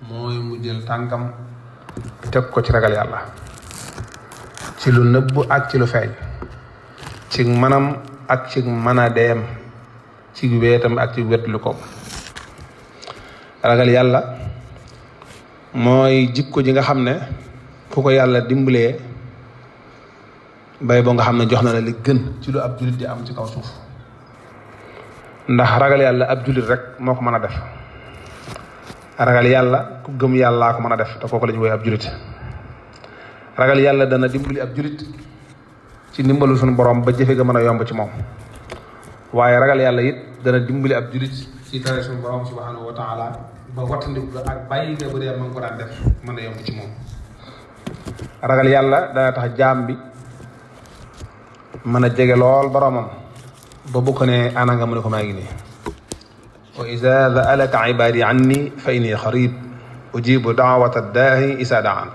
mooy mu jël tànkam teg ko ci ragal yàlla ci lu nëbb ak ci lu feeñ, ci manam ak ci manadeem, ci weetam ak ci wetlu ko. ragal yàlla mooy jikko ji nga xam ne ku ko yàlla dimbalee bay boo nga xam ne jox na la li gën ci lu ab jullit di am ci kaw suuf, ndax ragal yàlla ab jullit rek moo ko mën a def. ragal yàlla ku gëm yàllaa ko mën a def te kooku la ñu woy ab jullit. ragal yàlla dana dimbali ab jullit ci ndimbalu suñu borom ba jëfe ga mën a yomb ci moom, waaye ragal yàlla it dana dimbali ab jullit ci tere suñu borom subhanahu wa taala ba wattandiku ak bàyyi nga bu dee ma ngi ko daan def mën a yomb ci moom. ragal yàlla dana tax jaam bi mën a jege lool boromam ba bu ko ne ana nga mu ne ko maa ngi nii. wa iza sa'alaka ibadi anni fa inni qarib ujibu da'wata daa'i isa da'an.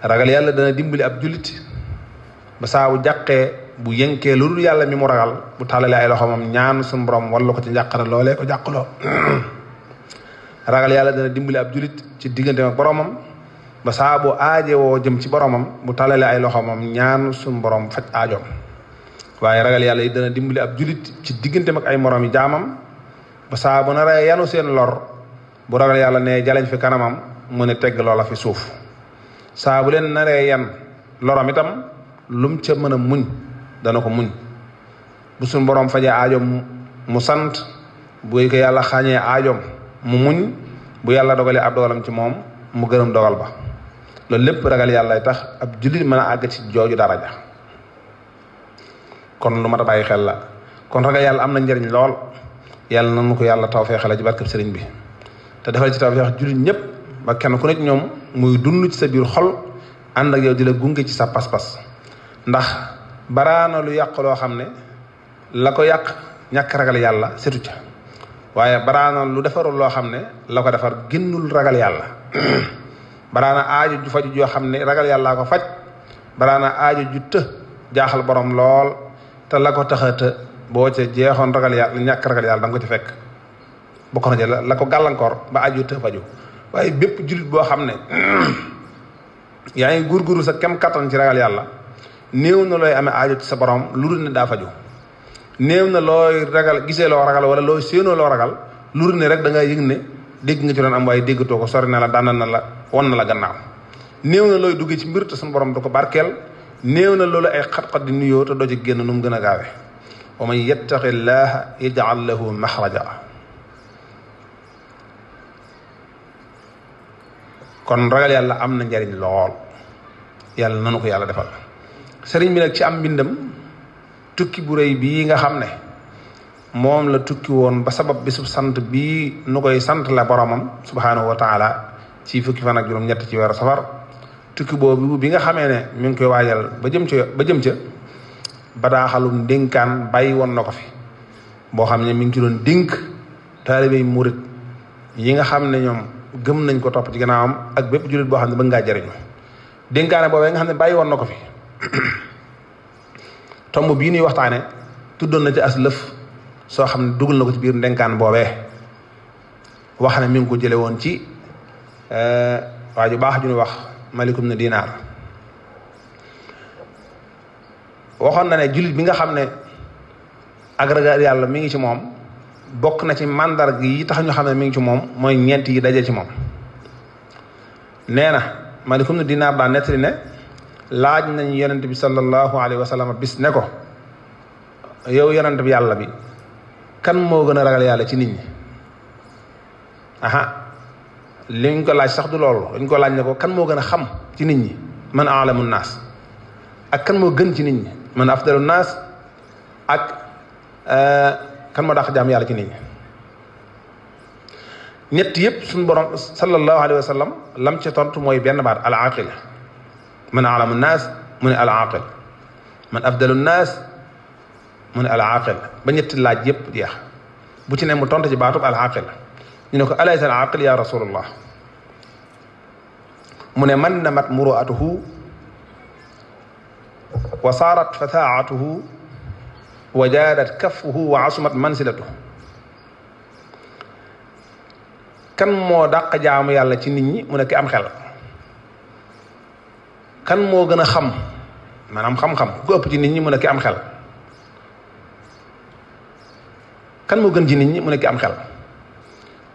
ragal yàlla dana dimbali ab jullit ba saa bu jàqee bu yënkee lu dul yàlla mi mu ragal bu tàllalee ay loxoom ñaan suñu borom wala ko ci njàqare loolee ko jàqloo. ragal yàlla dana dimbali ab jullit ci digganteem ak boromam ba saa bu aajewoo jëm ci boromam bu tàllalee ay loxoom ñaan suñu borom faj aajoom. waaye ragal yàlla yi dana dimbali ab jullit ci digganteem ak ay moroom yi jaamam ba saa bu naree yanu seen lor bu ragal yàlla ne jaleñ fi kanamam mu ne tegg loola fi suuf. saa bu leen naree yan lorom itam lum ca mën a muñ dana ko muñ. bu suñ borom fajee aajoom mu sant, bu ko yàlla xañee aajoom mu muñ, bu yàlla dogalee ab dogalam ci moom mu gërëm dogal ba. loolu lépp ragal yàlla tax ab jullit mën a àgg ci jooju daraja. kon lu mat a bàyyi xel la. kon ragal yàlla am na njëriñ lool. yàlla nanu ko yàlla tawfeexale ci barkeb sëriñ bi te defal ci tawfeex jullit ñëpp ba kenn ku nekk ñoom muy dund ci sa biir xol ànd ak yow di la gunge ci sa pas-pas. ndax baraana lu yàq loo xam ne la ko yàq ñàkk ragal yàlla setu ca, waaye baraana lu defarul loo xam ne la ko defar génnul ragal yàlla. baraana aaju ju faju joo xam ne ragal yàllaa ko faj, baraana aaju ju të jaaxal borom lool te la ko taxata boo ca jeexoon ragal yàlla ñàkk ragal yàlla da nga ko ci fekk bokk na ci la ko gàllankoor ba aju të faju. waaye bépp jullit boo xam ne yaa ngi góorgóorlu sa kem kattan ci ragal yàlla, néew na looy amee aajo ci sa borom lu dul ne daa faju. néew na looy ragal gisee loo ragal wala looy séenoo loo ragal lu dul ne rek da ngay yëg ne dégg nga ci doon am waaye déggatoo ko, sori na la, daan na la, wan na la gannaaw. néew na looy duggee ci mbir te suñu borom du ko barkeel. néew na loolu ay xat-xat di nuyoo te doo ci génn nu mu gën a gaawee. wa man yattaqi llaha yaj'al lahu maxraja. kon ragal yàlla am na njariñ lool, yàlla nanu ko yàlla defal. sëriñ bi nag ci am mbindam tukki bu rëy bii nga xam ne moom la tukki woon ba sabab bisub sant bii nu koy sant la boromam subhanahu wa taala ci fukki fan ak juróom-ñett ci weeru safar. tukki boobu bi nga xamee ne mi ngi koy waajal ba jëm ca bataaxalum dénkaan bàyyi woon na ko fi boo xam ne mi ngi ci doon dénk taalibey murit yi nga xam ne ñoom gëm nañ ko topp ci gannaawam ak bépp jullit boo xam ne bëgg ngaa jëriñu. dénkaane boobee nga xam ne bàyyi woon na ko fi tomb bii nuy waxtaane tuddoon na ci as lëf soo xam ne dugal na ko ci biir dénkaan boobee. wax ne mi ngi ko jële woon ci waa ju baax ju ñu wax Malikum na Dinaar. waxoon na ne jullit bi nga xam ne ak ragal yàlla mi ngi ci moom, bokk na ci màndarga yi tax ñu xam ne mi ngi ci moom mooy ñeent yi daje ci moom. nee na Malikum na Dinaar daa nettali ne laaj nañ yonent bi sallallahu alayhi wa sallam bis ne ko, yow yonent bi yàlla bi, kan moo gën a ragal yàlla ci nit ñi? liñ ko laaj sax du loolu, dañ ko laaj ne ko kan moo gën a xam ci nit ñi, man a'lamu naas, ak kan moo gën ci nit ñi, man afdalu naas, ak kan moo dàq jaam yàlla ci nit ñi. ñett yëpp suñu borom sallallahu alayhi wa sallam lam ca tontu mooy benn baat, al aqil. man a'lamu naas mu ne al aqil, man afdalu naas mu ne al aqil, ba ñetti laaj yëpp jeex bu ci ne mu tontu ci baatub al aqil. ñu ne ko alaysa al aqil ya rasulullah, mu ne man namat muru'atuhu wa saarat fata'atuhu wa jaadat kaffuhu wa asumat mansilatuhu. kan moo dàq jaamu yàlla ci nit ñi mu ne ki am xel. kan moo gën a xam maanaam xam-xam ku ëpp ci nit ñi mu ne ki am xel. kan moo gën ci nit ñi mu ne ki am xel.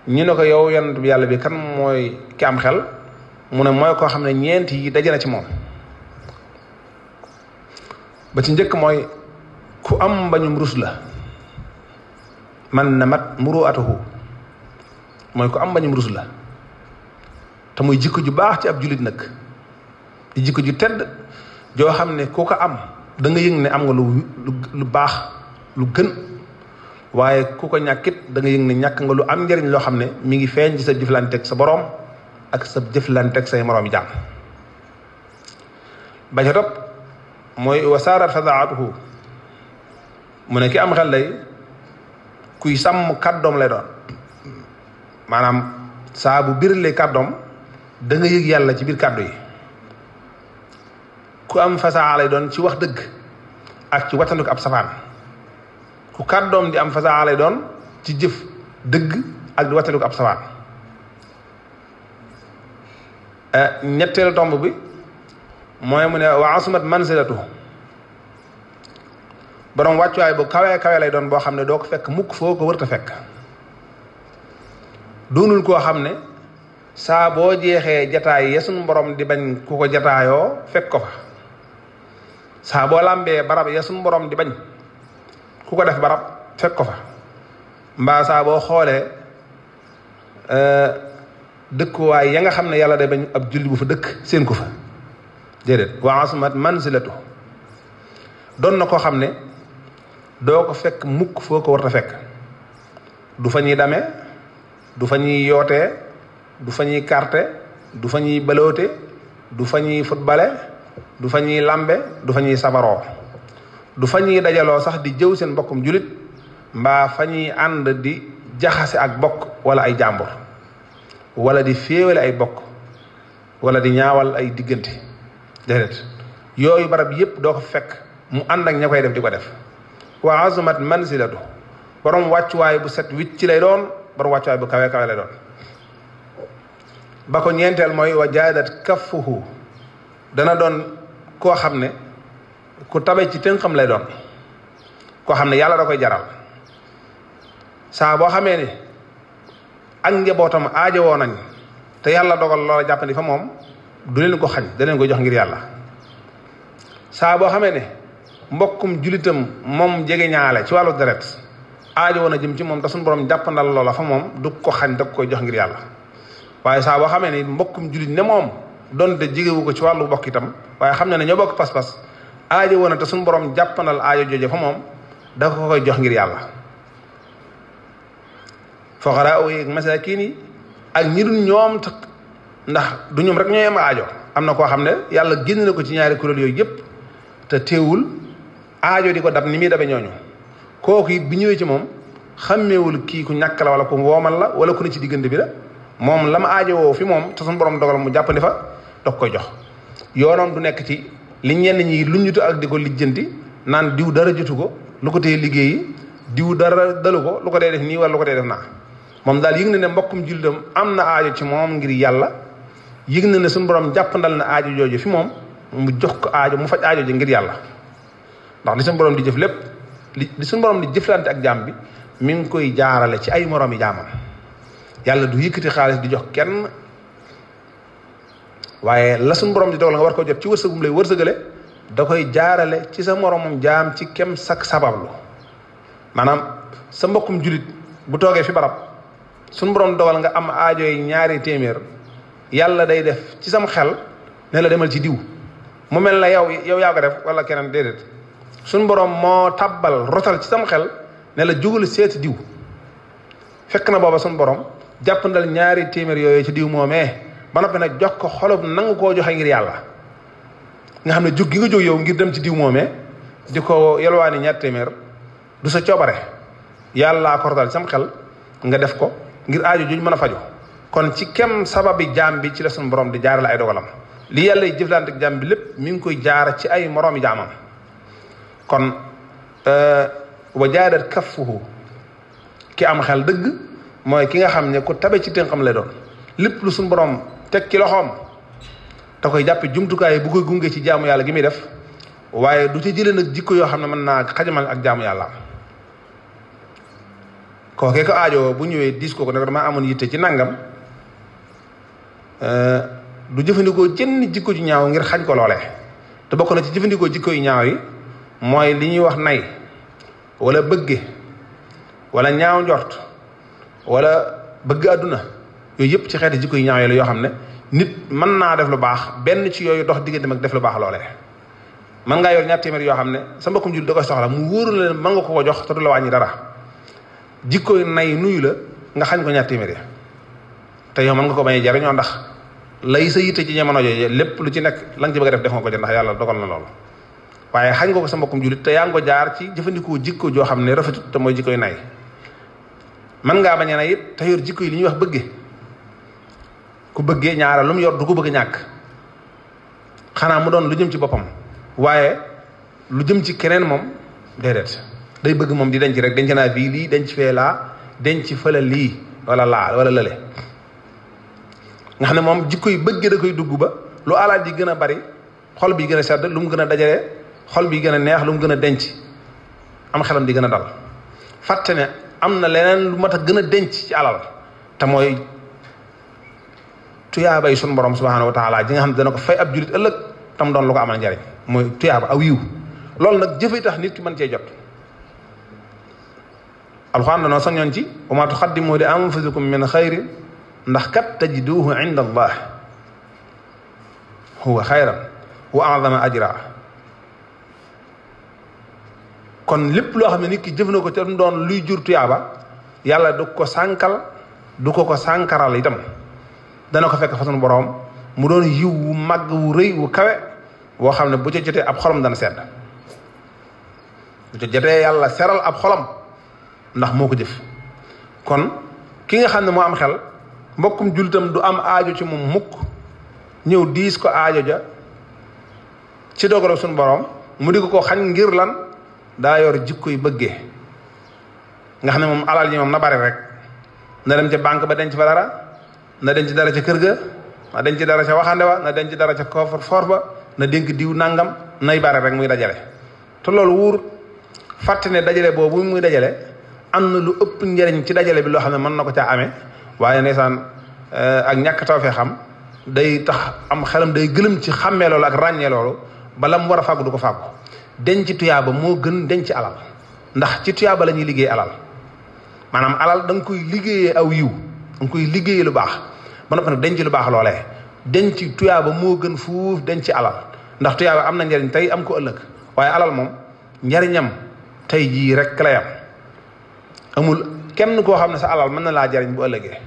ñu ne ko yow yonent bi yàlla bi kan mooy ki am xel mu ne mooy koo xam ne ñeent yi daje na ci moom. ba ci njëkk mooy ku am mbañum rus la. man na mat muru'atuhu mooy ku am mbañum rus la te muy jikko ju baax ci ab jullit nag di jikko ju tedd joo xam ne ku ko am da nga yëg ne am nga lu baax lu gën waaye ku ko ñàkkit da nga yëg ne ñàkk nga lu am njëriñ loo xam ne mi ngi feeñ ci sa jëflanteeg sa boroom ak sa jëflanteeg say moroomi jaam. ba ca topp mooy wasaarat fadaatuhu mu ne ki am xel lay kuy sàmm kàddoom lay doon maanaam saa bu biralee kàddoom da nga yëg yàlla ci biir kàddu yi. ku am fasaa lay doon ci wax dëgg ak ci wattandiku ab safaan. ku kàddoom di am fasaa lay doon ci jëf dëgg ak di wattandiku ab safaan. ñetteelu tomb bi mooy mu ne wa asumat manzilatu borom wàccuwaay bu kawee kawe lay doon boo xam ne doo ko fekk mukk foo ko wërta fekk. doonul koo xam ne saa boo jeexee jataay ya sunu borom di bañ ku ko jataayoo fekk ko fa. saa boo làmbee barab ya sunu borom di bañ ku ko def barab fekk ko fa. mbaa saa boo xoolee dëkkuwaay ya nga xam ne yàlla day bañ ab julli bu fa dëkk seen ko fa déedéet. wa asumat manzilatu doon na koo xam ne doo ko fekk mukk foo ko warta fekk. du fa ñuy damee du fa ñuy yootee du fa ñuy carte du fa ñuy baloote du fa ñuy footballé du fa ñuy lambe du fa ñuy sabaroo du fa ñuy dajaloo sax di jëw seen mbokkum julit mbaa fa ñuy ànd di jaxase ak bokk wala ay jàmbur wala di féewale ay bokk wala di ñaawal ay diggante déedéet. yooyu barab yépp doo ko fekk mu ànd ak ña koy def di ko def. wa azumat manzilatu borom wàccuwaay bu set wicc ci lay doon borom wàccuwaay bu kawe kawe lay doon. ba ko ñeenteel mooy wa jaadat kaffuhu dana doon koo xam ne ku tabe ci tënkam lay doon koo xam ne yàlla da koy jaral. saa boo xamee ne ak njabootam aajowoo nañ te yàlla dogal loola jàppandi fa moom du leen ko xañ da leen ko jox ngir yàlla. saa boo xamee ne mbokkum julitam moom jege ñaale ci wàllu deret aajowoo na jëm ci moom te suñu borom jàppandal loola fa moom du ko xañ da koy jox ngir yàlla. waaye saa boo xamee ne mbokkum julit ne moom donte jigewu ko ci wàllu bokk itam waaye xam ne ne ñoo bokk pas-pas aajowoo na te suñu borom jàppandal aajo jooje fa moom da ko koy jox ngir yàlla. foxaraa yi ak masaakiin yi ak ñi dul ñoom ndax du ñoom rek ñooy am aajo. am na koo xam ne yàlla génn na ko ci ñaari kuréel yooyu yëpp te teewul aajo di ko dab ni muy dabe ñooñu. kooku it bi ñëwee ci moom xàmmeewul kii ku ñàkk la wala ku woomal la wala ku ne ci diggante bi la moom la ma aajo woo fi moom te suñu borom dogal mu jàppandi fa dog koy jox. yoonoom du nekk ci li ñenn ñi lu ñutu ak di ko lijjanti naan diw dara jotu ko lu ko tee liggéeyi diw dara dalu ko lu ko dee def nii wala lu ko dee def naa. moom daal yëg na ne mbokkum jullitam am na aajo ci moom ngir yàlla yëg na ne suñu borom jàppandal na aajo jooju fi moom mu jox ko aajo mu faj aajo ji ngir yàlla. ndax li suñu borom di jëf lépp li suñu borom di jëflante ak jaam bi mi ngi koy jaarale ci ay moroomi jaamam. yàlla du yëkkati xaalis di jox kenn waaye la suñu borom di dogal nga war ko jot ci wërsëgum lay wërsëgale da koy jaarale ci sa moromam jaam ci kem sak sabablu. maanaam sa mbokkum julit bu toogee fi barab suñu borom dogal nga am aajo yi ñaari téeméer yàlla day def ci sam xel ne la demal ci diw mu mel na yow yaa ko def wala keneen déedéet. suñu borom moo tabbal rotal ci sam xel ne la jógal seeti diw fekk na booba suñu borom jàppandal ñaari téeméer yooyu ci diw moomee ba noppi nag jox ko xolob nangu koo joxe ngir yàlla. nga xam ne jóg gi nga jóg yow ngir dem ci diw moomee di ko yelwaani ñaari téeméer du sa coobare yàllaa ko rotal ci sam xel nga def ko ngir aajo juñ mën a faju. kon ci kem sababi jaam bi ci la suñu borom di jaarale ay dogalam li yàlla y jëflante ak jaam bi lépp mi ngi koy jaara ci ay moroomi jaamam. kon wa jaadat kaffuhu ki am xel dëgg mooy ki nga xam ne ku tabe ci tënkam lay doon lépp lu suñu borom teg ci loxoom da koy jàppe jumtukaay bu koy gunge ci jaamu yàlla gi muy def waaye du ci jëlee nag jikko yoo xam ne mën naa xajamal ak jaamu yàlla kookee ko aajo bu ñëwee diis ko ne ko damaa amoon yitte ci nangam du jëfandikoo jënn jikko ju ñaaw ngir xañ ko loolee te bokk na ci jëfandikoo jikko yu ñaaw yi mooy li ñuy wax nay wala bëgge wala ñaaw njort wala bëgg àdduna yooyu yëpp ci xeeti jikko yu ñaaw yi la yoo xam ne nit mën naa def lu baax benn ci yooyu dox diggante mag def lu baax loolee mën ngaa yor ñaar téeméer yoo xam ne sa mbokkum jul da koy soxla mu wóoru la mën nga ko jox te du la wàññi dara jikko nay nuyu la nga xañ ko ñaar téeméer te yow mën nga ko bañ a jariñoo ndax lay sa yitte ci jamono jooju lépp lu ci nekk la nga ci bëgg a def nga ko ca ndax yàlla dogal na loolu waaye xañ nga ko sa mbokkum julit te yaa ngi ko jaar ci jëfandikoo jikko joo xam ne rafetut te mooy jikko yu nay mën ngaa bañ a nay it te yor jikko yi li ñuy wax bëgge ku bëggee ñaara lu mu yor du ko bëgg ñàkk xanaa mu doon lu jëm ci boppam waaye lu jëm ci keneen moom déedéet day bëgg moom di denc rek denc naa fii lii denc fee laa denc fële lii wala laa wala lële nga xam ne moom jikko yi bëgg da koy dugg ba lu alaaj ji gën a bari xol bi gën a sedd lu mu gën a dajale xol bi gën a neex lu mu gën a denc am xelam di gën a dal fàtte ne am na leneen lu mat a gën a denc ci alal te mooy tuyaabay sun borom subhanahu wa taala ji nga xam ne dana ko fay ab julit ëllëg tam doon lu ko amal njariñ mooy tuyaaba aw yiw loolu nag jëfe tax nit ki mën cee jot alxuraan danoo soññoon ci wa maa tuqaddimu li anfusikum min xayrin ndax kat tajiduhu inda allah huwa xayran wa a'zama ajra kon lépp loo xam ne nit ki jëf na ko te doon luy jur tuyaaba yàlla du ko sànkal du ko sànkaral itam dana ko fekk fa sunu boroom mu doon yiw wu màgg wu rëy wu kawe boo xam ne bu ca jotee ab xolam dana sedd bu ca jotee yàlla seral ab xolam ndax moo ko jëf kon ki nga xam ne moo am xel mbokkum jullitam du am aajo ci moom mukk ñëw diis ko aajo ja ci dogalu suñu borom mu di ko xañ ngir lan daa yor jikko yu bëggee nga xam ne moom alal ji moom na bari rek na dem ca banque ba denc fa dara na denc dara ca kër ga na denc dara ca waxande wa na denc dara ca coffre-fort ba na dénk diw nangam nay bari rek muy dajale te loolu wuur fàtte ne dajale boobu muy dajale am na lu ëpp njariñ ci dajale bi loo xam ne mën na ko caa amee waaye ndeysaan ak ñàkk taw fee xam day tax am xelam day gëlëm ci xàmmee loolu ak ràññee loolu bala mu war a fàggu du ko fàggu denc tuyaaba moo gën denc alal ndax ci tuyaaba la ñuy liggéey alal maanaam alal da nga koy liggéeyee aw yiw da nga koy liggéeyee lu baax ba noppi nag denc lu baax loolee denc tuyaaba moo gën fuuf denc alal ndax tuyaaba am na njariñ tey am ko ëllëg waaye alal moom njariñam tey jii rek lay am amul kenn koo xam ne sa alal mën na laa jariñ bu ëllëgee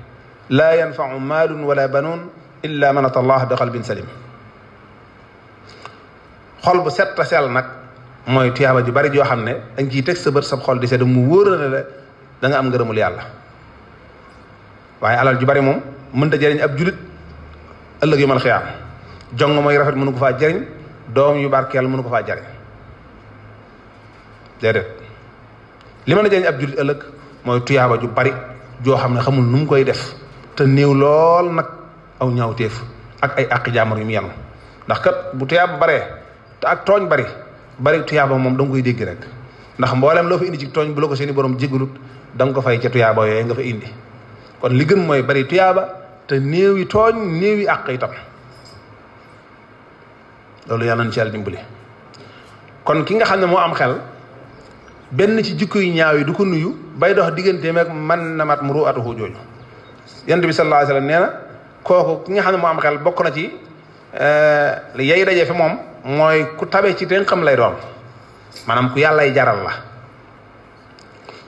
laa yanfau maalun wala banuun illa man ata allah bi qalbin salim xol bu set a sell nag mooy tuyaaba ju bari joo xam ne da nga ciy teg sa bët sa xol di sedd mu wóor na la da nga am ngërëmul yàlla waaye alal ju bari moom mënta jariñ ab julit ëllëg yu mal xiyaam jong mooy rafet mënu ko faa jariñ doom yu barkeel mënu ko faa jariñ déedéet li mën a jariñ ab julit ëllëg mooy tuyaaba ju bari joo xam ne xamul nu mu koy def te néew lool nag aw ñaawteef ak ay àqi jaamur yu mu yenu ndax kat bu tuyaaba baree te ak tooñ bari tuyaaba moom da nga koy dégg rek ndax mboolem loo fa indi ci tooñ bu la ko seeni borom jégalut da nga ko fay ca tuyaaba yooyu nga fa indi kon li gën mooy bari tuyaaba te néew yi tooñ néew yi àq itam loolu yàlla na ci yàlla dimbali kon ki nga xam ne moo am xel benn ci jikko yu ñaaw yi du ko nuyu bay dox digganteem ak man na mat mu ru atuhu jooju yonent bi sallallahu alayhi wa sallam nee na kooku ki nga xam ne moo am xel bokk na ci yay daje fi moom mooy ku tabe ci tënkam lay doon maanaam ku yàllay jaral la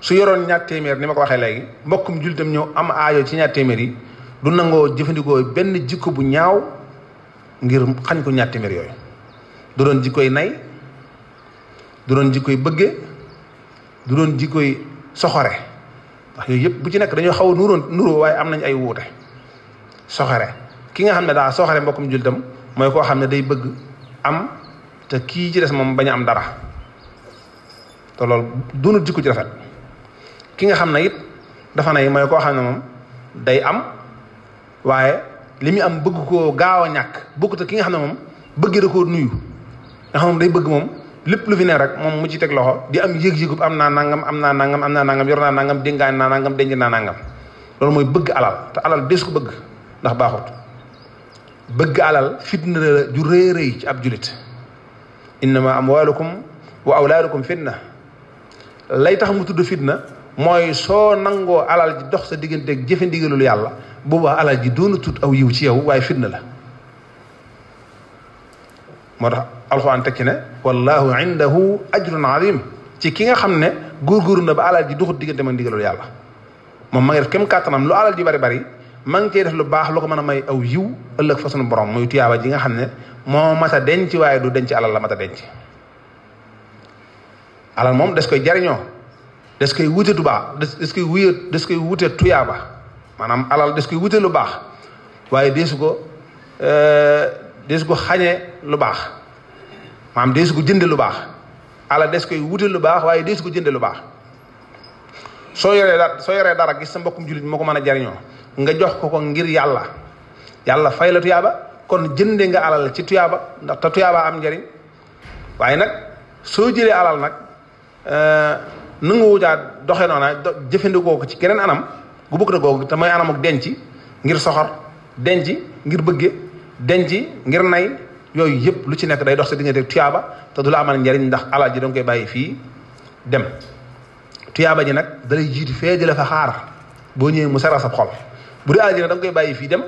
su yoroon ñaar téeméer ni ma ko waxee léegi mbokkum jullitam ñëw am aajo ci ñaar téeméer yi du nangoo jëfandikoo benn jikko bu ñaaw ngir xañ ko ñaar téeméer yooyu du doon jikkoy nay du doon jikkoy bëgge du doon jikkoy soxore wax yooyu yëpp bu ci nekk dañoo xaw a nuroo waaye am nañ ay wuute soxore ki nga xam ne daa soxore mbokkum jullitam mooy koo xam ne day bëgg am te kii ci des moom bañ a am dara te loolu doonul jikko ci rafet ki nga xam ne it dafa nay mooy koo xam ne moom day am waaye li muy am bëgg koo gaaw a ñàkk bokkut ak ki nga xam ne moom bëgg da koo nuyu nga xam moom day bëgg moom lépp lu fi ne rek moom mu ci teg loxo di am yëg-yëgub am naa nangam yor naa nangam déngaan naa nangam denc naa nangam loolu mooy bëgg alal te alal des ko bëgg ndax baaxut bëgg alal fitna la ju rëy rëy ci ab julit innama amwalukum wa awlaadukum fitna lay tax mu tudd fitna mooy soo nangoo alal ji dox sa digganteeg jëfe ndigalul yàlla boobaa alal ji doona tut aw yiw ci yow waaye fitna la moo tax alxuraan teg ci ne wallahu indahu ajrun azim ci ki nga xam ne góorgóorlu na ba alal ji doxut diggante mag ndigalul yàlla moom ma ngi def kem kàttanam lu alal ji bari bari ma ngi cey def lu baax lu ko mën a may aw yiw ëllëg fa sunu borom muy tuyaaba ji nga xam ne moo mat a denc waaye du denc alal la mat a denc alal moom des koy jariñoo des koy wute du baax des koy wute tuyaaba maanaam alal des koy wute lu baax waaye deesu ko xañee lu baax maanaam deesu ko jënde lu baax alal des koy wute lu baax waaye deesu ko jënde lu baax soo yoree dara gis sa mbokkum jullit moo ko mën a jariñoo nga jox ko ngir yàlla fay la tuyaaba kon jënde nga alal ci tuyaaba ndax te tuyaaba am njariñ waaye nag soo jëlee alal nag nangu wucaa doxe noona jëfandikoo ko ci keneen anam gu bëgg na googu te mooy anam ak denc ngir soxor denc ngir bëgge denc ngir nay yooyu yëpp lu ci nekk day dox sa diggante tuyaaba te du la amal njariñ ndax alal ji da nga koy bàyyi fii dem tuyaaba ji nag dalay jiitu fee di la fa xaar boo ñëwee mu sara sa xol bu dee alal ji nag da nga koy bàyyi fii dem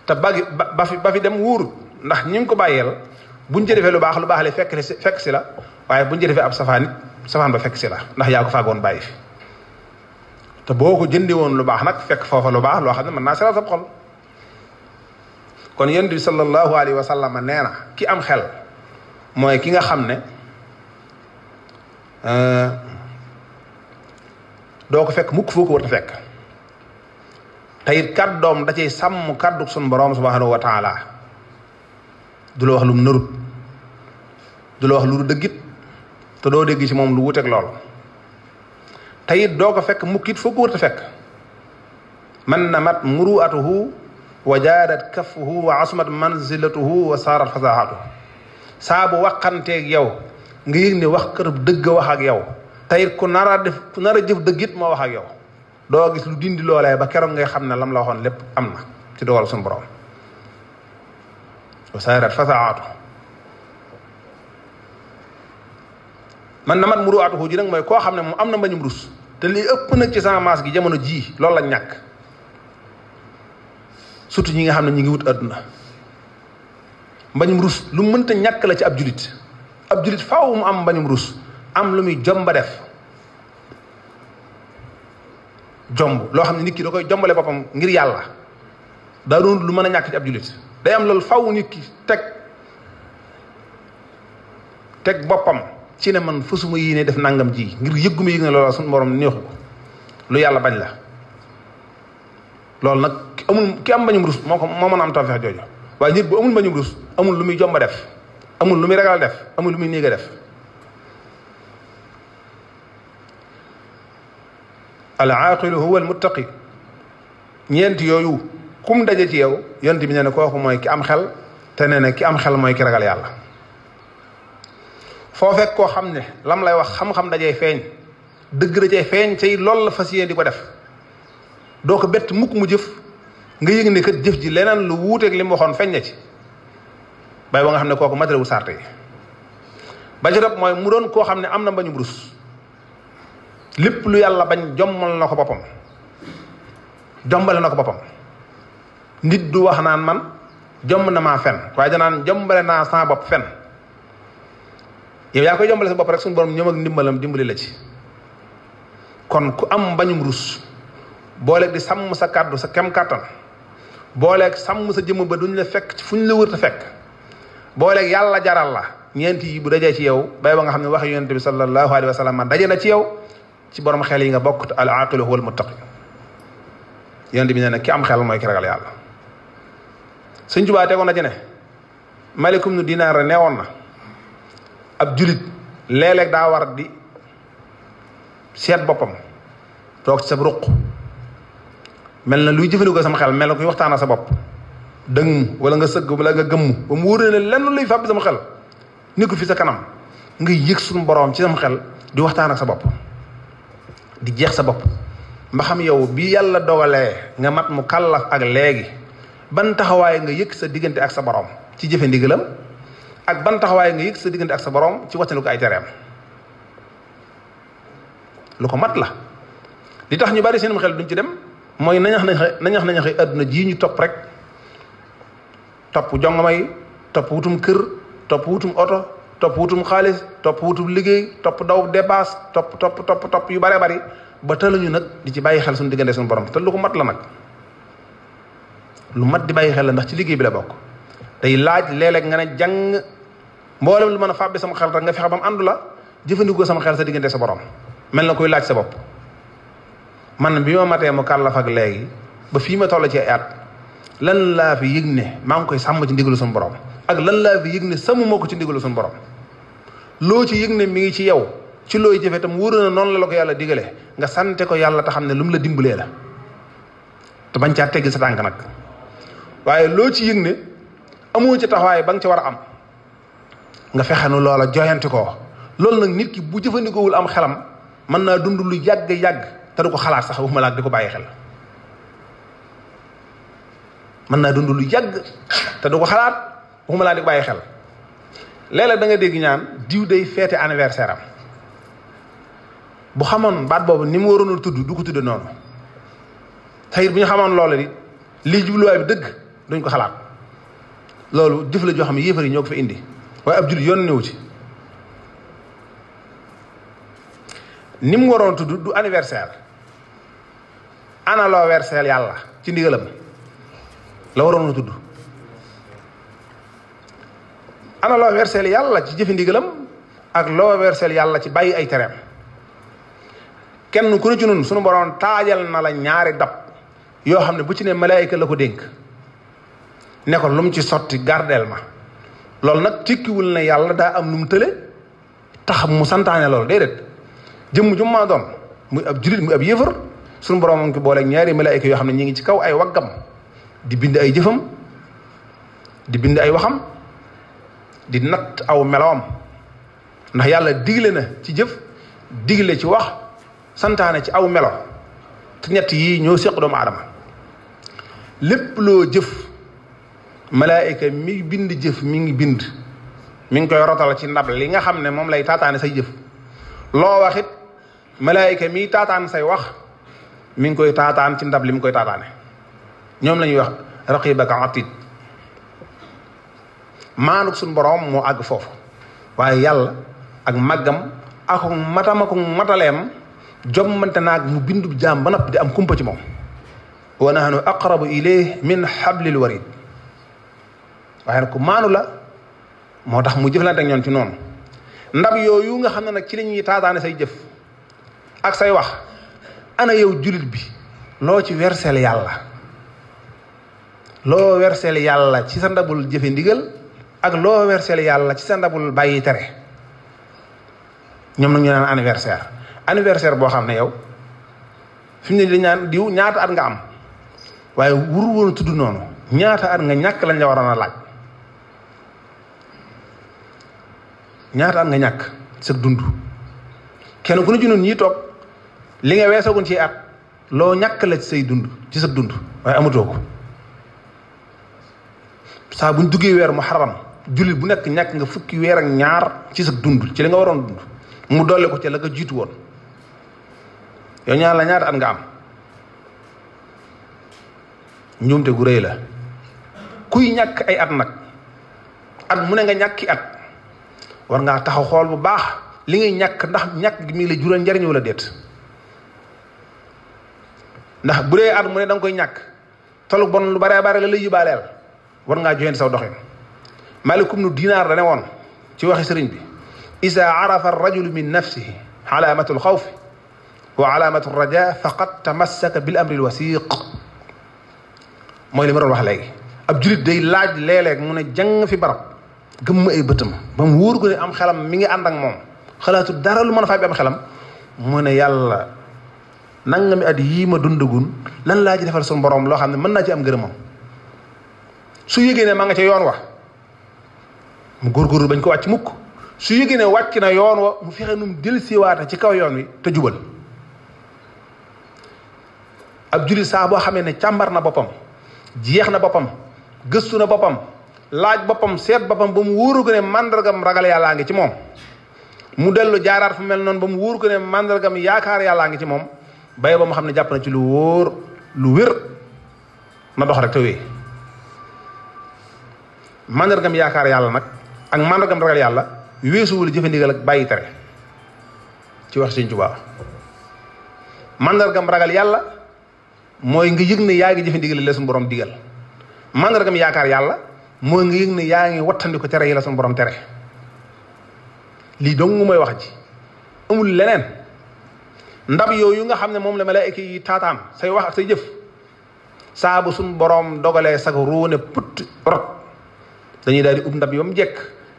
te ba fi dem wóorut ndax ñi ngi ko bàyyeel buñ ci defee lu baax li fekk si la waaye buñ ci defee ab safaan ba fekk si la ndax yaa ko faagoon bàyyi fi te boo ko jëndee woon lu baax nag fekk foofa lu baax loo xam ne mën naa seral sa xol kon yonent bi sallallahu alayhi wa sallam nee na ki am xel mooy ki nga xam ne doo ko fekk mukk foo ko war a fekk te it kàddoom da cay sàmm kàddu sun borom subhanahu wa taala du la wax lu mu narut du la wax lu dëggit te doo dégg ci moom lu wuteeg lool te it doo ko fekk mukk it foo ko war a fekk man namat muruatuhu wa jaadat kafuhu wa asmat manzilatuhu wa saarat fasaxatuhu saa bu waxanteeg yow nga yëg ne wax kërëb dëgg wax ak yow te it ku nar a jëf dëggit moo wax ak yow doo gis lu dindi loolee ba keroog ngay xam ne lam la waxoon lépp am na ci dogal suñu borom wa saarat fasaxatuhu man namat muruatuhu ji nag mooy koo xam ne moom am na mbañum rus te lii ëpp nag ci sama maas gi jamono jii loolu lañ ñàkk surtout ñi nga xam ne ñi ngi wut àdduna mbañum rus lu mënta ñàkk la ci ab julit faaw mu am mbañum rus am lu muy jomba def jomb loo xam ne nit ki da koy jombale boppam ngir yàlla daa doon lu mën a ñàkk ci ab julit day am loolu faaw nit ki teg boppam ci ne man fasuma yéene def nangam ji ngir yëgguma yëg ne loola suñu borom neexu ko lu yàlla bañ la loolu nag ki am mbañum rus moo mën a am tawfeex jooju waaye nit bu amul mbañum rus amul lu muy jomba def amul lu muy ragal def amul lu muy néeg a def al aaqilu huwa al muttaqi ñeent yooyu kum daje ci yow yonent bi nee na kooku mooy ki am xel te nee na ki am xel mooy ki ragal yàlla foo fekk koo xam ne lam lay wax xam-xam dajee feeñ dëgg dajee feeñ cay loolu la fas yéene di ko def doo ko bett mukk mu jëf nga yëg ne kat jëf ji leneen lu wuuteeg li mu waxoon feeñ na ci bay ba nga xam ne kooku matale wu sarte yi ba ci topp mooy mu doon koo xam ne am na mbañum rus lépp lu yàlla bañ jombale na ko boppam nit du wax naan man jomb na maa fen waaye danaan jombale naa sama bopp fen yow yaa koy jombale sa bopp rek suñu borom ñoom ak ndimbalam dimbali la ci kon ku am mbañum rus booleeg di sàmm sa kàddu sa kem kàttan booleeg sàmm sa jëmm ba duñ la fekk fu ñu la wër ta fekk booleeg yàlla jaral la ñeenti yi bu dajee ci yow bay ba nga xam ne wax yonent bi sallallahu alayhi wa sallam daje na ci yow ci borom xel yi nga bokk al aqilu huwal muttaqi yonent bi nee na ki am xel mooy ki ragal yàlla Sëñ Tuubaa tegoon na ci ne Malikum nu Dinaar neewoon na ab julit léeg-léeg daa war di seet boppam toog ci sa ruq mel na luy jëfandikoo sama xel mel na kuy waxtaan ak sa bopp dëng wala nga sëgg wala nga gëmm ba mu wóor ne lenn luy fàbbi sama xel nekkul fi sa kanam nga yëg suñu borom ci sama xel di waxtaan ak sa bopp di jeex sa bopp mba xam yow bi yàlla dogalee nga mat mu kàllaf ak léegi ban taxawaay nga yëg sa diggante ak sa borom ci jëfe ndigalam ak ban taxawaay nga yëg sa diggante ak sa borom ci wattanu ko ay tereem lu ko mat la li tax ñu bari seenum xel duñ ci dem mooy nañax àdduna ji ñu topp rek topp jongama yi topp wutum kër topp wutum oto topp wutum xaalis topp wutum liggéey topp daw dépasse topp yu bare bari ba tëluñu nag di ci bàyyi xel suñu diggante suñu borom te lu ko mat la nag lu mat di bàyyi xel la ndax ci liggéey bi la bokk day laaj léeg-léeg nga ne jàng mboolem lu mën a fàbbi sama xel rek nga fexe ba mu àndu la jëfandikoo sama xel sa diggante sa borom mel na koy laaj sa bopp man bi ma matee mu kàllaf ak léegi ba fii ma toll ci ay at lan laa fi yëg ne maa ngi koy sàmm ci ndigalu suñu borom ak lan laa fi yëg ne sàmm moo ko ci ndigalu suñu borom loo ci yëg ne mi ngi ci yow ci looy jëfe tam wóor na noonu la ko yàlla digale nga sante ko yàlla te xam ne lu mu la dimbalee la te bañ caa teggi sa tànk nag waaye loo ci yëg ne amoo ci taxawaay ba nga ci war a am nga fexe nu loola joyanti ko loolu nag nit ki bu jëfandikoowul am xelam mën naa dund lu yàgg te du ko xalaat sax waxuma laa di ko bàyyi xel mën naa dund lu yàgg te du ko xalaat waxuma laa di ko bàyyi xel léeg-léeg da nga dégg ñaan diw day feete anniversaire am bu xamoon baat boobu ni mu waroon a tudd du ko tudde noonu tayit bu ñu xamoon loolu it lii jubluwaay bi dëgg duñ ko xalaat loolu jëf la joo xam ne yéefar yi ñoo ko fa indi waaye ab jullit yoon néew ci ni mu waroon tudd du anniversaire ana loo verseel yàlla ci ndigalam la waroon a tudd ana loo verseel yàlla ci jëfi ndigalam ak loo verseel yàlla ci bàyyi ay tereem kenn ku ne ci nun suñu borom taajal na la ñaari dab yoo xam ne bu ci ne malaayika la ko dénk ne ko lu mu ci sotti gardeel ma loolu nag tikkiwul ne yàlla daa am nu mu tële tax mu santaane loolu déedéet jëmm ju maa doon muy ab julit muy ab yëfër suñu borom a ngi ko booleeg ñaari malaayika yoo xam ne ñi ngi ci kaw ay waggam di bind ay jëfam di bind ay waxam di natt aw melowam ndax yàlla digle na ci jëf digle ci wax santaane ci aw melo te ñett yii ñoo séq doomu aadama lépp loo jëf malaayika mi bind jëf mi ngi bind mi ngi koy rotal ci ndab li nga xam ne moom lay taataane say jëf loo wax it malaayika mi taataan say wax mi ngi koy taataan ci ndab li mu koy taataane ñoom la ñuy wax raqibaka atid maanuk suñu borom moo àgg foofu waaye yàlla ak màggam ak matam ak mataleem jommante naag mu bindu jaam ba noppi di am kumpa ci moom wa nahnu aqrabu ilayhi min hablil warid waaye nag ku maanu la moo tax mu jëflante ak ñoon ci noonu ndab yooyu nga xam ne nag ci la ñuy taataane say jëf ak say wax ana yow julit bi loo ci werseel yàlla loo werseel yàlla ci sa ndabul jëfe ndigal ak loo werseel yàlla ci sa ndabul bàyyi tere ñoom nag ñu naan anniversaire boo xam ne yow fi mu ne dañ naan diw ñaata at nga am waaye wuru woon a tudd noonu ñaata at nga ñàkk lañ la waroon a laaj ñaata at nga ñàkk sa dund kenn ku ne ci noonu ñii toog li nga weesagoon ci at loo ñàkk la ci say dund ci sa dund waaye amatoo ko saa buñ duggee weer muharram jullit bu nekk ñàkk nga fukki weer ak ñaar ci sa dund ci li nga waroon dund mu dolli ko ci la nga jiitu woon yow ñaar la ñaata at nga am njuumte gu rëy la kuy ñàkk ay at nag at mu ne nga ñàkki at war ngaa taxaw xool bu baax li ngay ñàkk ndax ñàkk gi mi ngi lay jural njariñ wala déet ndax bu dee at mu ne da nga koy ñàkk tollu bon lu bare bare la lay yóbbaaleel war ngaa joxe saw doxin malikum nu dinaar da ne woon ci waxi sëriñ bi isa arafa arrajulu min nafsihi alaamatu alxawfi wa alaamatu alraja faqad tamassaka bil amri alwasiq mooy li ma doon wax léegi ab julit day laaj léeg-léeg mu ne jàng fi barab gëmm ay bëtam ba mu wóor ko ne am xelam mi ngi ànd ak moom xalaatu dara lu mën a fay bi am xelam mu ne yàlla nangami at yii ma dundagun lan laa ci defal suñu borom loo xam ne mën naa ci am ngërëmam. su yëgee ne ma nga ca yoon wa mu góorgóorlu bañ ko wàcc mukk, su yëgee ne wàcc na yoon wa mu fexe nu mu dellusiwaata ci kaw yoon wi te jubal. ab jullit saa boo xamee ne càmbar na boppam, jeex na boppam, gëstu na boppam, laaj boppam, seet boppam ba mu wóoru ko ne màndargam ragal yàllaa ngi ci moom, mu dellu jaaraat fu mel noonu ba mu wóoru ko ne màndargam yaakaar yàllaa ngi ci moom, bay ba mu xam ne jàpp na ci lu wóor lu wér na dox rek te wéy. màndargam yaakaar yàlla nag ak màndargam ragal yàlla weesuwul jëfe ndigal ak bàyyi tere ci wax Sëñ Tuubaa. màndargam ragal yàlla mooy nga yëg ne yaa ngi jëfe ndigal la suñu borom digal. màndargam yaakaar yàlla mooy nga yëg ne yaa ngi wattandi ko tere yi la suñu borom tere. lii dong mooy wax ji, amul leneen. ndab yooyu nga xam ne moom la malaayika yi taataan say wax ak say jëf, saa bu suñu borom dogalee sag ruune put rot dañuy daal di ub ndab yi ba mu jekk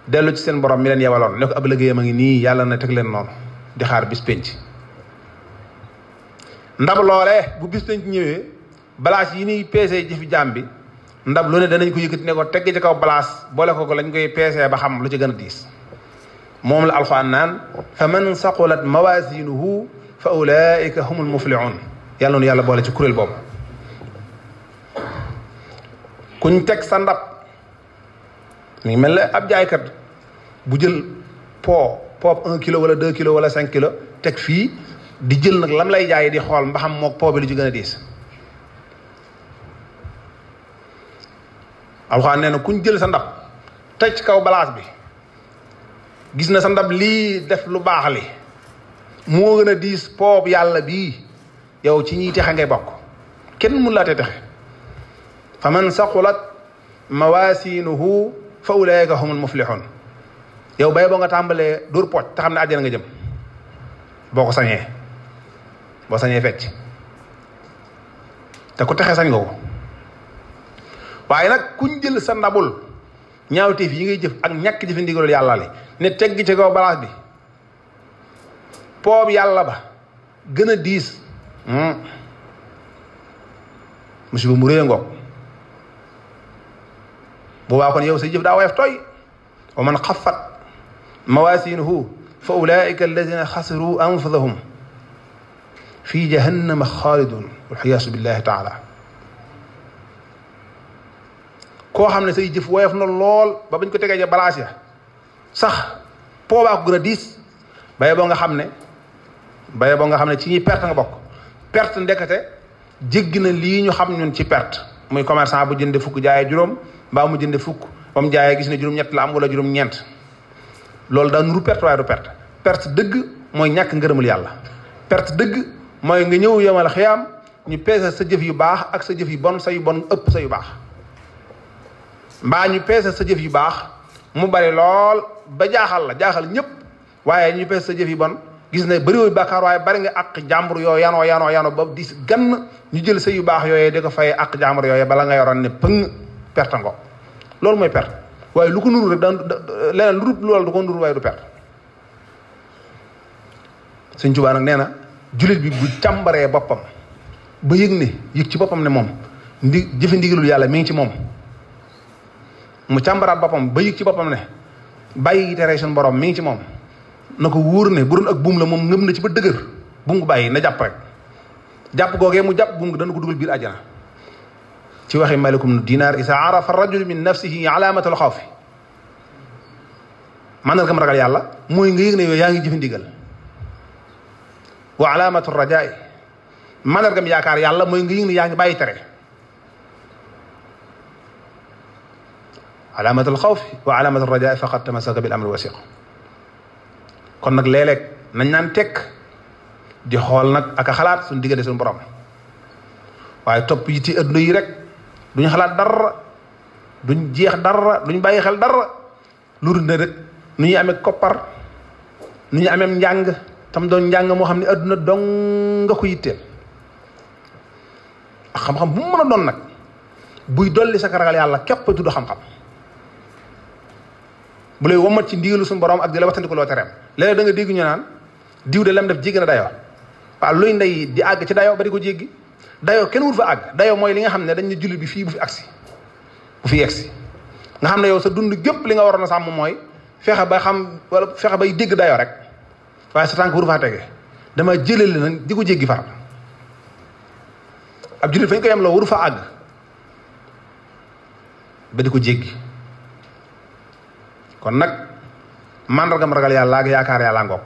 dellu ci seen borom mi leen yebaloon ne ko ab liggéeyam a ngi nii, yàlla na teg leen noonu di xaar bis penc. ndab loolee bu bis penc ñëwee, balaas yi ñuy peesee jëfi jaam bi, ndab lu ne danañ ko yëkkati ne ko tegg ci kaw balaas boole ko lañ koy peesee ba xam lu ci gën a diis. moom la alxuraan naan fa man saqulat mawaasinuhu fa ulaika humul muflihun. yàlla noonu yàlla boole ci kuréel boobu. kuñ teg sa ndab mi ngi mel ne ab jaaykat bu jël poob 1 kilo wala 2 kilos wala 5 kilos teg fii di jël nag lam lay jaay di xool mba xam moog poo bi lu ci gën a diis. alxuraan nee na kuñ jël sa ndab teg ci kaw balaas bi, gis na sa ndab lii def lu baax li moo gën a diis poob yàlla bii, yow ci ñiy texe ngay bokk, kenn mun laa tee texe. fa man saqulat mawaasinuhu fa ulaika humul muflihun. yow bay boo nga tàmbalee dóor pooj te xam ne àjjana nga jëm boo ko sañee, boo sañee fecc te ku texe sañ nga ko. waaye nag kuñ jël sa ndabul ñaawteef yi ngay jëf ak ñàkk jëfe ndigalul yàlla li ne tegg ci kaw balaas bi, poob yàlla ba gën a diis, musiba mu réy ngoog. boobaa kon yow sa jëf daa woyof tooy. wa man xaffat mawaasinuhu fa ulaika alladina xasiru anfusahum fi jahannama xaalidun walxiyaasu billahi taala. koo xam ne say jëf woyof na lool ba bañ ko tegee ja balaas ya sax poobaa ko gën a diis, baye boo nga xam ne ci ñuy perte nga bokk. perte ndekete jéggi na lii ñu xam ñun ci perte, muy commerçant bu jënde fukk jaayee juróom, mbaa mu jënde fukk ba mu jaayee gis ne juróom-ñett la am wala juróom-ñeent. loolu daa nuru perte waaye du perte. perte dëgg mooy ñàkk ngërëmul yàlla. perte dëgg mooy nga ñëw yomal xiyaam ñu peese sa jëf yu baax ak sa jëf yu bon, sa yu bon ëpp sa yu baax, mbaa ñu peese sa jëf yu baax mu bari lool ba jaaxal ñëpp, waaye ñu peese sa jëf yu bon gis ne bariwul bàkkaar waaye bari nga àq jàmbur yoo yanoo ba dis gann ñu jël sa yu baax yooyee di ko fay àq jàmbur yooyee bala nga yoroon ne pëng perte ngo. loolu mooy perte. waaye lu ko nuru rek daan leneen lu dul loolu du ko nuru waaye du perte. Sëñ Tuubaa nag nee na jullit bi bu càmbaree boppam ba yëg ci boppam ne moom jëfe ndigalul yàlla mi ngi ci moom, mu càmbaraat boppam ba yëg ci boppam ne bàyyi tere suñu borom mi ngi ci moom, na ko wóor ne bu doon ak buum la moom ngëm na ci ba dëgër, buum ko bàyyi na jàpp rek. jàpp googee mu jàpp buum ko dana ko dugal biir àjjana. ci waxi malikum dinaar isa arafa rajul min nafsihi alaamatul xawfi. mandargam ragal yàlla mooy nga yëg ne yow yaa ngi jëfe ndigal. wa alaamatu rajaai mandargam yaakaar yàlla mooy nga yëg ne yaa ngi bàyyi tere. alaamatul xawfi wa alaamatul rajaai faqad tamasaka bil amri wasiq. kon nag léeg-léeg nañ naan tekk di xool nag ak a xalaat suñu diggante suñu borom, waaye topp yi ci adduna yi rek duñ xalaat dara, duñ jeex dara, duñ bàyyi xel dara lu dul ne rek nu ñuy amee koppar, nu ñuy amee njàng tam doon njàng moo xam ne adduna dong nga ko yitteel. ak xam-xam bu mu mën a doon nag buy dolli sa ragal yàlla képp tudd xam-xam bu lay womat ci ndigalu suñu borom ak di la wattandiku loo tereem. léeg-léeg da nga dégg ñu naan diw de lam def jéggi na dayoo, waaw luy ndey di àgg ci dayoo ba di ko jéggi dayoo kenn wut fa àgg dayoo mooy li nga xam ne dañ ne jullit bi fii bu fi agsi bu fi egsi nga xam ne yow sa dund gépp li nga waroon a sàmm mooy fexe ba xam wala fexe bay dégg dayoo rek waaye sa tànk wuru faa tege dama jëlale nag di ko jéggi far ab jullit fañ ko yem loo waru fa àgg ba di ko jéggi kon nag màndargam ragal yàlla ak yaakaar yàlla ngoog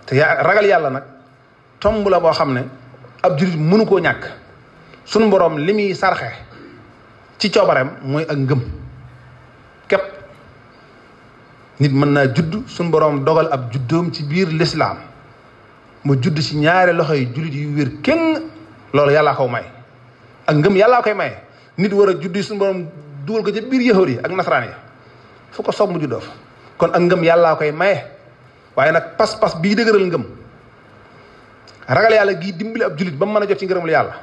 te ragal yàlla nag tomb la boo xam ne ab jullit mënu koo ñàkk sunu boroom li muy sarxe ci coobareem mooy ak ngëm képp nit mën naa judd sunu boroom dogal ab juddoom ci biir lislaam mu judd ci ñaari loxo yi jullit yu wér kenn loolu yàllaa ko may ak ngëm yàllaa koy maye nit war a judd suñu boroom dugal ko ci biir yahuud yi ak nasaraan yi fu ko soob mu juddoo fa kon ak ngëm yàllaa koy maye waaye nag pas-pas bii dëgëral ngëm ragal yàlla gii dimbali ab jullit ba mu mën a jot ci ngërëmul yàlla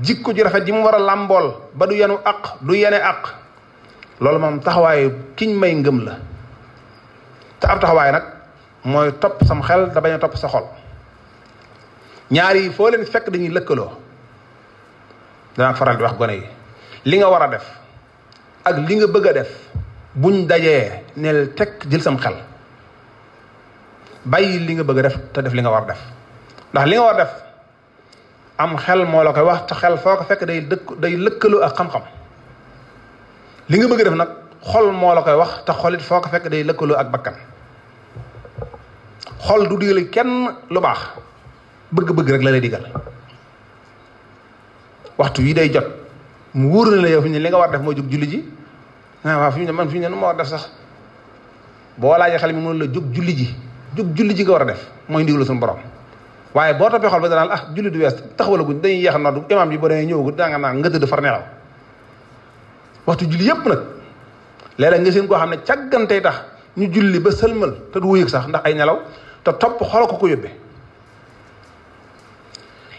jikko ji rafet ji mu war a làmbool ba du yenu aq du yene aq loolu moom taxawaayu kiñ may ngëm la te ab taxawaay nag mooy topp sam xel da bañ a topp sa xol ñaar yi foo leen fekk dañuy lëkkaloo danaa faral di wax gone yi li nga war a def ak li nga bëgg a def buñ dajee neel teg jël sam xel bàyyi li nga bëgg a def te def li nga war a def ndax li nga war a def am xel moo la koy wax te xel foo ko fekk day lëkkaloo ak xam-xam li nga bëgg a def nag xol moo la koy wax te xolit foo ko fekk day lëkkaloo ak bakkan xol du digal kenn lu baax bëgg-bëgg rek la lay digal waxtu yi day jot mu wóor na la yow fi ne li nga war def mooy jóg julli ji waaw fi mu ne man fi mu ne nu ma war def sax boo laajee xel mi mënul la jóg julli ji nga war a def mooy ndigalu suñu borom waaye boo toppee xol ba danaan julli du wees taxawalaguñ dañuy yeex a noddu imaam bi boo demee ñëwagu danga naa nga tëdd far nelaw waxtu julli yépp nag léeg-léeg nga seen koo xam ne càggantey tax ñu julli ba sëlmal te du wuyëg sax ndax ay nelaw te topp xol ko yóbbee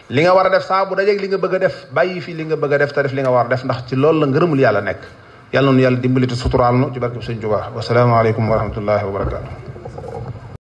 li nga war a def saa bu dajeeg li nga bëgg a def bàyyi fii li nga bëgg a def te def li nga war a def ndax ci loolu la ngërëmul yàlla nekk yàlla noonu yàlla dimbali te suturaal nu ci barkeb Sëñ Tuubaa wasalaamaaleykum wa rahmatullahi wa barakaatu